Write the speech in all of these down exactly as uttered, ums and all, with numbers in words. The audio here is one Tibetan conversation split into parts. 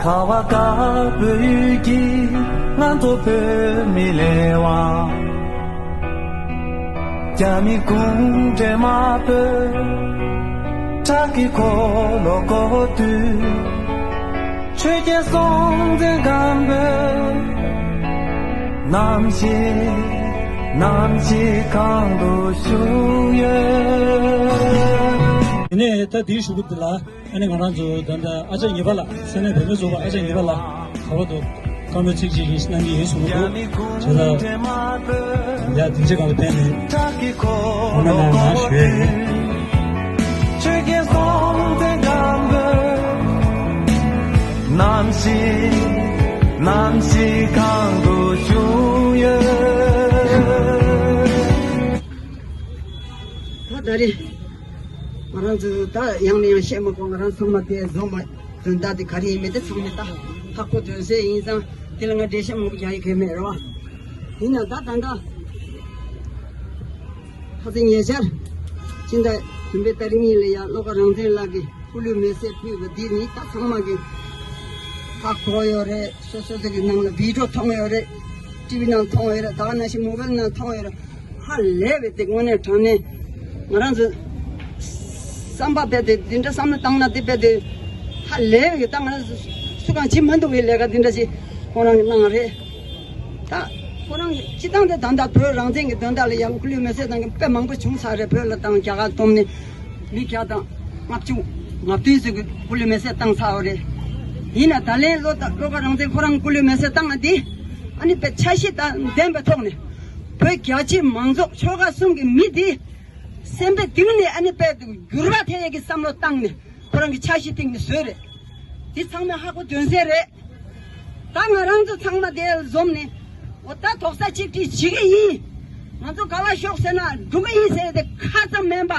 ཚ་བ་དཀར་པོའི་ཡུལ་གྱི་ང་ཚོ་བོད་མི་ལེགས་བ། རྒྱ་མི་གུང་ཁྲན་དམར་པོས་བྲག་གི་འཁོར་ལོ་བསྐོར་དུས། ཆོས་རྒྱལ་སྲོང་བཙན་སྒམ་པོས་ནམ་ཞིག་ནམ་ཞིག་གང་དུ་བཞུགས་ཡོད། དེ་ནས་ད་འདིའི་གཞུག་གུ་འདི་ལ། ཨ་ནི་ང་རང་ཚོ་ད་ལྟ་ཨ་ཅག་ཉི་པ་ལགས། སེམས་ནད་བེད་མེད་ཚོགས་པ་ཨ་ཅག་ཉི་པ་ལགས་ག་པར་འདུག་བཀའ་མོལ་ཚིག་གཅིག་གཉིས་གནང་གི་ཡིན་གསུང་གི་འདུག་བྱས་ཙང་ཡ་སྡིངས་ཆ་སྒང་ལ་ཕེབས་ནས་བཀའ་མོལ་གནང་གནང་ཞུ་ཡ་ཡིན། ཆོས་རྒྱལ་སྲོང་བཙན་སྒམ་པོས་ནམ་ཞིག་ནམ་ཞིག་གང་དུ་བཞུགས་ཡོད། ད་ད་རེས། ང་རང་ཚོ་ད་ཡང་ནས་ཡང་བཤད་མ་དགོས། ང་རང་ཚང་མ་དེ་བཟོ་མ་དོན་དག་དེ་ག་རེ་ཡིན་མིན་དེ་ཚང་མས་ད་ཧ་གོ་དོན་གསལ་ཡིན་ཙང་། དེ་ལ་ང་འགྲེལ་བཤད་མང་པོ་རྒྱག་ཡ་གང་ཡང་མེད་རེད་བ། ཡིན་ན་ད་ད་ལྟ་ཁ་སང་ཉེ་ཆར་ཕྱི་ཟླ་བདུན་པའི་ཏ་རིག་གཉིས་ལ་ཡ་བློ་དགའ་རང་བཙན་ལགས་ཀྱིས་སྐུ་ལུས་མེ་སྲེག་ཕུལ་བ་འདི་ནི་ད་ཚང་མ་གིས་ཧ་གོ་ཡོད་རེད། སོ་སོ་སོ་གི་ནང་ལ་བི་ཌི་ཡོ་མཐོང་ཡོད་རེད། ཊི་ཝི་ནང་མཐོང་ཡོད་རེད། ད་ག་ནང་བཞིན་མོ་བེལ་ནང་མཐོང་ཡོད་རེད། ཧ་ལས་པའི་དེ་དངོས་གནས་དྲང་གནས་ང་རང་ཚོ་བསམ་པ་རྦད་དེ་འདི་འདྲ་བསམ་བློ་བཏང་ན་དེ་རྦད་དེ་ཧ་ལས་པའི་ད་ང་རང་ཚོ་སུ་གང་བྱེད་མ་ཐུབ་པའི་ལས་ཀ་འདི་འདྲ་ཞིག་ཁོང་རང་གིས་གནང་རེད། ད་ཁོ་རང་གིས་སྤྱི་བཏང་དེ་ད་ལྟ་བོད་རང་བཙན་གྱི་དོན་དག་ལ་ཡང་སྐུ་ལུས་མེ་སྲེག་བཏང་མཁན་དཔེ་མང་པོ་བྱུང་ཚར་རེད། བོད་ལ་དང་རྒྱ་གར་བསྡོམས་ནས་མི་བརྒྱ་དང་ལྔ་བཅུ་ང་བདུན་ཙམ་གྱིས་སྐུ་ལུས་མེ་སྲེག་བཏང་ཚར་བ་རེད། ཡིན་ན་ད་ལན་བློ་ད་བློ་དགའ་རང་བཙན་ཁོ་རང་སྐུ་ལུས་མེ་སྲེག་བཏང་བ་འདི་ཨ་ནི་དཔེ་འཆར་གཞི་དང་ལྡན་པའི་ཐོག་ནས། བོད་རྒྱ་ཆེ་མང་ཚོགས་ཆོལ་ཁ་གསུམ་གྱི་མི་འདི་སེམས་པའི་གཏིང་ནས་ཨ་ནི་དཔེ་འགྱུར་བ་ཐེབས་ཡས་ཀྱི་བསམ་བློ་བཏང་ནས་ཁོ་རང་གི་འཆར་གཞི་སྟེང་ནས་བཟོས་རེད། འདི་ཚང་མས་ཧ་གོ་དོན་གསལ་རེད། ད་ང་རང་ཚོ་ཚང་མ་དེ་འཛོམས་ནས་འོ་ད་རྡོག་རྩ་གཅིག་སྒྲིལ་བྱེད་ཀྱི་ཡིན། ང་ཚོ་ག་པར་ཤོག་ཟེར་ན་འགྲོ་གི་ཡིན་ཟེར་ཏེ་ཁ་ཙམ་མིན་པ།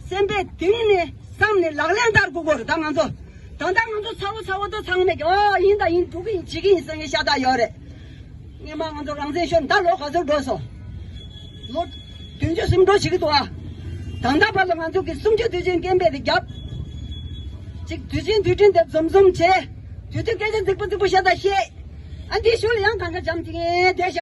སེམས་པའི་གཏིང་ནས་བསམ་ནས་ལག་ལེན་བསྟར་དགོས་ཀྱི་རེད། ད་ང་ཚོ་ད་ལྟ་ང་ཚོ་ཚ་བོ་ཚ་བོ་ད་ཚང་མས་ཀྱི་ཨོ་ཡིན་ད་ཡིན། འགྲོ་གི་ཡིན། བྱེད་ཀྱི་ཡིན་ཟེར་མཁན་ཤ་སྟག་ཡོད་རེད། སྔོན་མ་ང་ཚོ་རང་བཙན་ཤོར་ད་ལོ་ག་ཚོད་འགྲོ་སོང་། ལོ་བདུན་ཅུ་ཟིན་འགྲོ་བྱེད་ཀྱི་འདུག་ཨ། ད་ལྟ་བར་ལ་ང་ཚོ་གི་གསུམ་བཅུ་དུས་ཆེན་རྐྱེན་པས་དེ་རྒྱབ། ཅིག་དུས་ཆེན་དུས་དྲན་དེ་འཛོམས་འཛོམས་བྱས། དུས་དུས་སྐད་ཆ་རྫིག་པོ་རྫིག་པོ་བཤད་ད་བཤད། ཨ་འདི་ཞུ་ལ་ཡང་གང་ག་འཇམ་ཅིག་ཨེ་བསྡད་ཤག